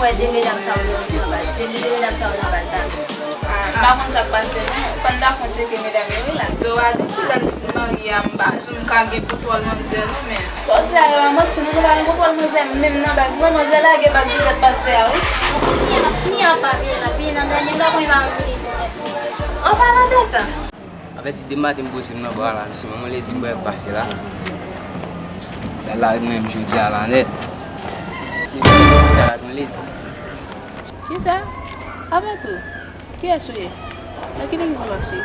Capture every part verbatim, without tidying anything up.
Wè de medam sa yo nan baz. De, de medam sa yo nan baz la. M pa konn sa k pase non. Fò n ta fon tcheke medam yo wi la. Yo a di ki lè m fin marye a, m pa janm ka gen kontwòl manzè non, men. Sa w di a yo a manti, nou, nou pa gen kontwòl manzè menm nan baz non, manzè lage baz sou tèt pastè a wi. Fini a, fini a pa veye la, veye nan dènye bak mwen pa vini. An palan de sa. Avèti demen maten m poze m nan bra la, se manman Ledi m wè pase la. Gad la ri mwen menm jodi a la nèt. Se sa la mwen Ledi. Kisa? Avèti, kiyès ou ye? Nan ki legliz ou mache?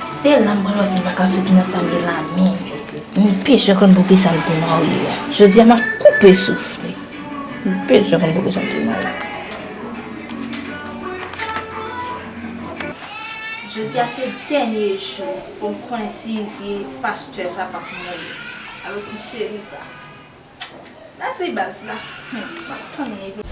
Se la m pral wè si m pa ka soti nan sa m ye la menm. M bezwen konn poukisa m te marye a. Jodi a m ap koupe souf li. M bezwen konn poukisa m te marye. Jodi a se dènye jou pou m konnen si vye pastè sa p ap mouri. Avèk ti cheri sa. Mèsi baz la. Hmm, m ap tann li vini.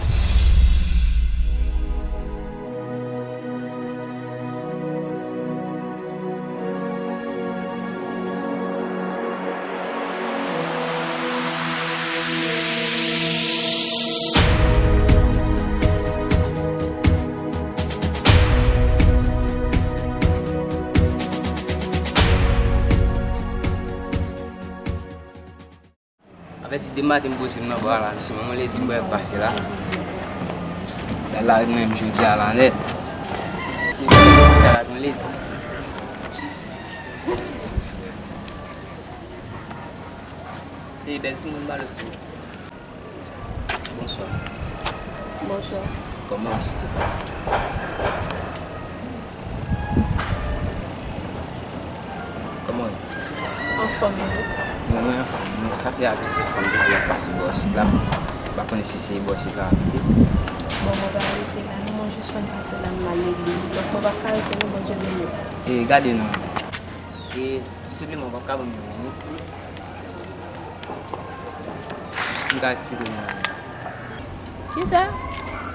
Avèti demen maten m poze m nan bra la, se manman Ledi m wè pase la. Gad la ri mwen menm jodi a la nèt. Se sa la mwen Ledi. Hey, bèl timoun, m ba l sou. Bonswa. Bonswa. Kòman w ye, silvouplè? Kòman w ye? Anfòm, e ou? Mwen, mwen anfòm. Mwen, sa fè plizyè fwa m toujou ap pase bò isit la. M pa konnen si se bò isit la w abite. Bon, mwen pa abite la, non, mwen jis konn pase la, m al legliz. Donk, mwen p ap ka rete, non, Bondye beni w. E, gade non. E, tou senpleman, w p ap ka ban m yon minit? Jis pou m ka eksplike nou anyen. Kisa?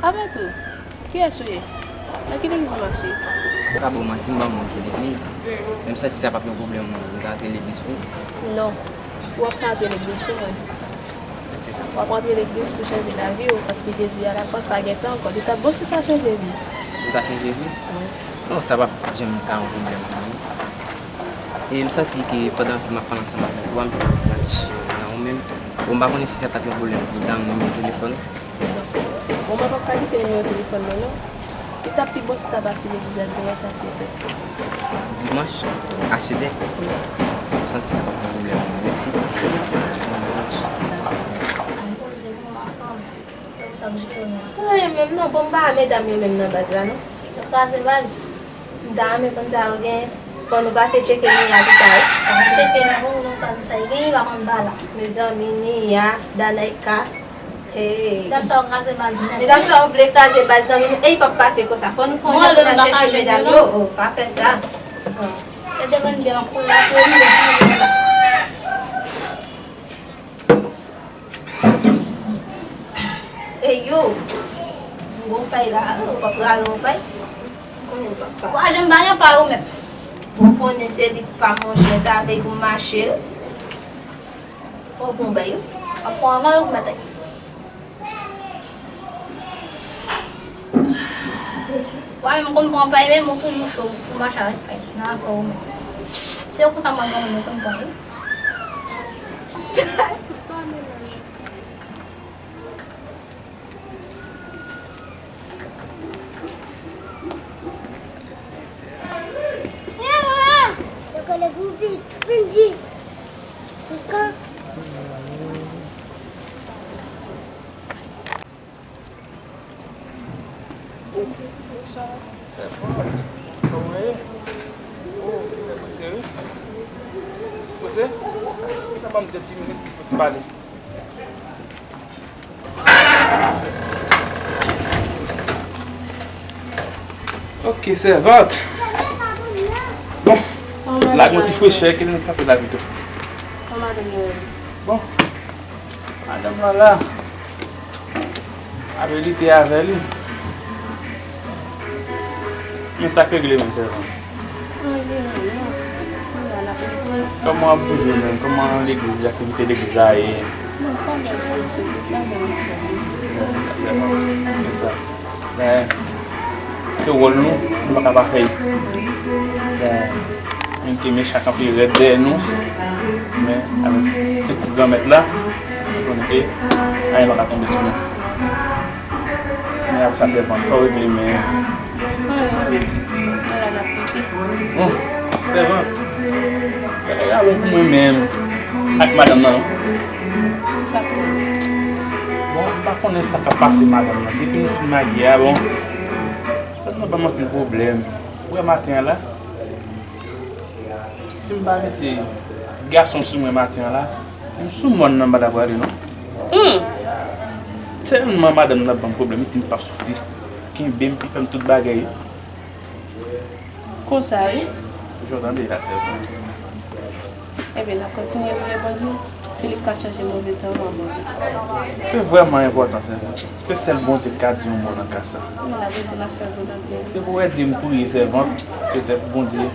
Avèti, kiyès ou ye? Nan ki legliz ou mache? Mwen ka ba w manti, m pa moun ki legliz. Men m santi sa p ap yon pwoblèm pou mwen. M ka antre legliz pou ou? Non, ou p ap ka antre legliz pou mwen. Poukisa? W ap antre legliz pou chanje lavi w, paske Jezi a la pòt la gentan ankò. Li t ap bon si w ta chanje vi. Si m ta chanje vi? Wi. Non, sa p ap janm ta yon pwoblèm pou mwen. E m santi ke pandan ke m ap pale ansanm avèk ou a, m fè yon tranzisyon nan ou menm. Bon, m pa konnen si sa t ap yon pwoblèm pou w ta nimewo telefòn ou. Bon, mwen p ap ka kite nimewo telefòn mwen, non. Li t ap pi bon si w ta pase legliz la dimanch a sèt è. Dimanch a sèt è? Wi. M santi sa p ap yon pwoblèm pou mwen. Mèsi. Bon dimanch. Dakò. Al poze pou m anfòm. Sa k jere nou? Anyen menm non, bon, m pa wè medam yo menm nan baz la non. Yo kraze baz. M ta renmen konn sa yo genyen. Fò nou pase tcheke Mia pita wi. Fò nou tcheke Mia pou nou konn sa l genyen, pa konn pa la. Mezanmi, Nia, Danaika. Hey. Medam sa yo kraze baz nèt. Medam sa yo vle kraze baz nan men nou. E y p ap pase konsa. Fò nou fè yon jan pou n al chèche medam yo. Oh, pa fè sa. Yo te konn byen an koulè, si yo vin chanje. Ey yo, m gon pay la, ou p ap rale yon pay? M konnen w p ap pa. Wa, jan m pa gen pay ou menm. Ou konnen se li k pa monchè, sa avèk ou mache. Ou gon bay ou? W ap pran anvan yo pou mèt. Wa, men m konn pran pay, men m toujou cho pou mache avèk pay. Nan afè ou menm. Se konsa m ap gade, m konn pran wi. Bonswa. Kòman w ye? Oh, ou trè prese wi. Poze? Ou ka ban m de ti minit pou ti pale? Ok, sèvant. Bon, lage yon ti frechè, kite nou kanpe la pito. Bon, madanm lan la. Apre li te avè li. Men sa k regle menm sèvant. Kòman w ap bouje menm? Kòman legliz, aktivite legliz la ye? Sa sèlman, se sa. Men, se wòl nou, nou pa ka pa fè l. Men, menm ke mechan kanpe rèd dèyè nou, men avèk sekou Granmèt la, nou konnen ke anyen pa ka tonbe sou nou. Men apre sa, sèvant, sa w regle, men. Ala n ap pete. Bon, sèvant. Bagay la bon pou mwen menm. Ak madanm nan, non? Sa k koz? Bon, m pa konnen sa k ap pase madanm nan. Depi nou fin marye a, bon, madanm nan ban m anpil pwoblèm. Ou wè maten an la, si m pa mete gason sou mwen maten an la, m sou mòn nan m pa ta prale non. Hmm. Tèlman madanm nan ban m pwoblèm, li di m p ap soti. Kenbe m, li fè m tout bagay. Konsa wi. Toujou tande la, sèvant. Ebyen, n ap kontinye priye Bondye. Se li k ka chanje move tan yo an bon tan. Se vrèman enpòtan, sèvant. Se sèl Bondye k ka di yon mo nan ka sa. Men la verite, n ap fè volonte li. Se pou w ede m priye, sèvant. Petèt Bondye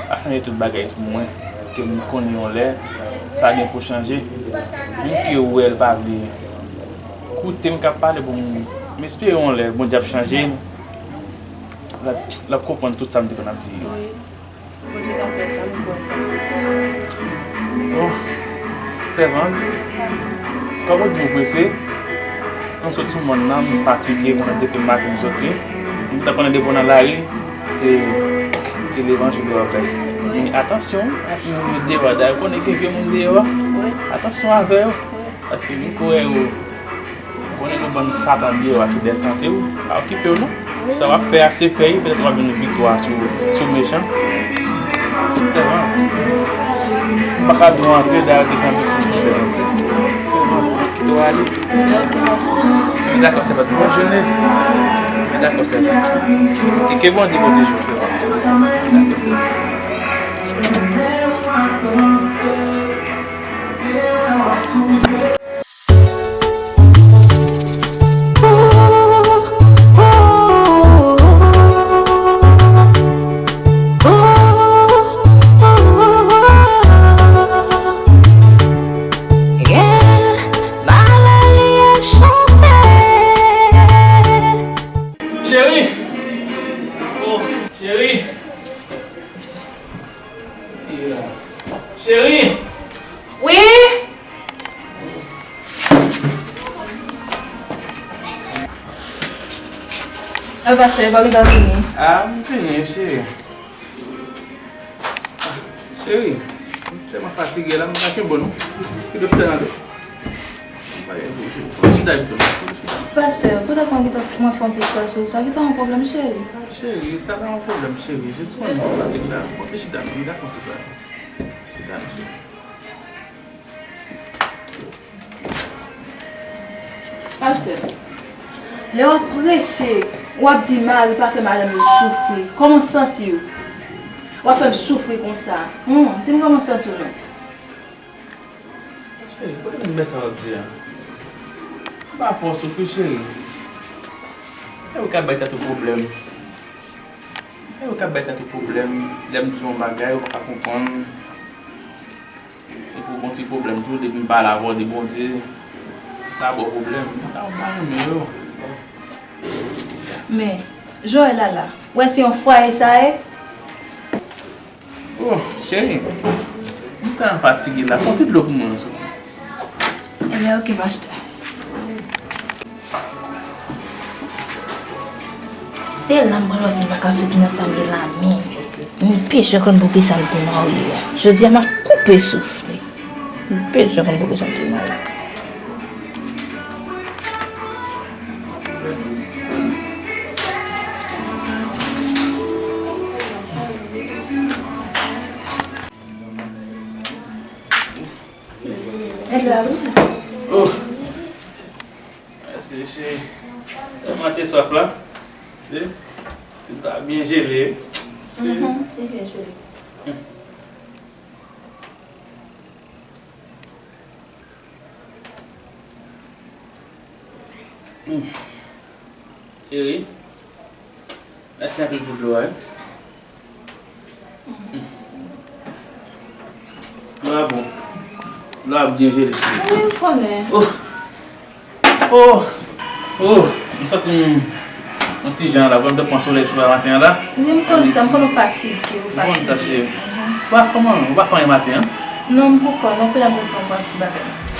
a chanje tout bagay pou mwen. Ke m konnen yon lè, sa gen pou chanje. Menm ke w wè l pa vle koute m k ap pale pou m, m espere yon lè, Bondye ap chanje l. L ap, l ap konprann tout sa m te konn ap di yo. Wi. Bondye ka fè sa, m kwè sa. Oh, sèvant, kòm ou di m prese, m sot sou mòn nan, m fatige, konnen depi maten m soti. M ta konnen depi w nan lari, se, se levanjil w ap fè. Men atansyon ak moun yo deyò a, dayè ou konnen gen vye moun deyò a. Wi. Atansyon avè yo. Paske vin kourè yo. Konnen nou bann satan deyò a ki dètante w, pa okipe w non. Sa w ap fè a se fè l, petèt w ap jwenn yon viktwa sou, sou mechan. Sèvant, m pa ka di w antre, dayè w te kanpe sou ti sèvant. Sèvant, kite w ale. Men dakò, sèvant, bòn jounen. Men dakò, sèvant. Ke, ke Bondye pwoteje w, sèvant. Men dakò, sèvant. Cheri! Oh, cheri! Cheri! Wi! E pastè, epa ou gentan fini? Ah, m fini, cheri. Cheri, m tèlman fatige la, m pa kenbe w non. Ki doktè nan do? M pa gen pou cheri. Chita pito. Pastè, poutèt mwen gentan, mwen fè yon ti ekspresyon sa, gentan yon pwoblèm, cheri? Cheri, sa pa yon pwoblèm, cheri. Jis konnen fatig la. Konte chita non, m ka konte sa. Chita non, cheri. Pastè, lè w ap preche, w ap di mari pa fè madanm yo soufri. Kòman w santi w? W ap fè m soufri konsa. Hum, di m kòman w santi w non. Cheri, kote m wè sa w ap di a? M pa fè w soufri, cheri. E ou k ap bay tèt ou pwoblèm. E ou k ap bay tèt ou pwoblèm. Lè m di w yon bagay, ou pa ka konprann. Epi w gon ti pwoblèm tou, depi m pale avè w de Bondye, sa ba w pwoblèm. Men sa yo m pa renmen yo. Men, Joël la la, w wè se yon fwaye sa ye? Oh, cheri, m tèlman fatige la. Pran ti dlo pou mwen, non, souple. Ebyen, oke, pastè. Se la m pral wè si m pa ka soti nan sa m ye la menm. M peze konn pou kisa m te marye a. Jodi a m ap koupe souf li. M peze konn pou kisa m te marye. Èd la wi. Oh. Mèsi, cheri. Tèlman te swaf la. Se, se ta byen jele. Se. Mhm, li byen jele. Hmm. Cheri, mèsi anpil pou dlo a, wi. Hmm. Dlo a bon. Dlo a byen jele, cheri. Wi, m konnen. Oh. Oh. Oh, m santi m yon ti jan la, vrèman, m te pran solèy sou la maten an la. Wi, m konn sa, m konn ou fatige, ou M konn sa, fatige. cheri. Ou pa kòman, ou pa fè anyen maten an? Non, m poko, non, kounye a m pral pran yon ti bagay.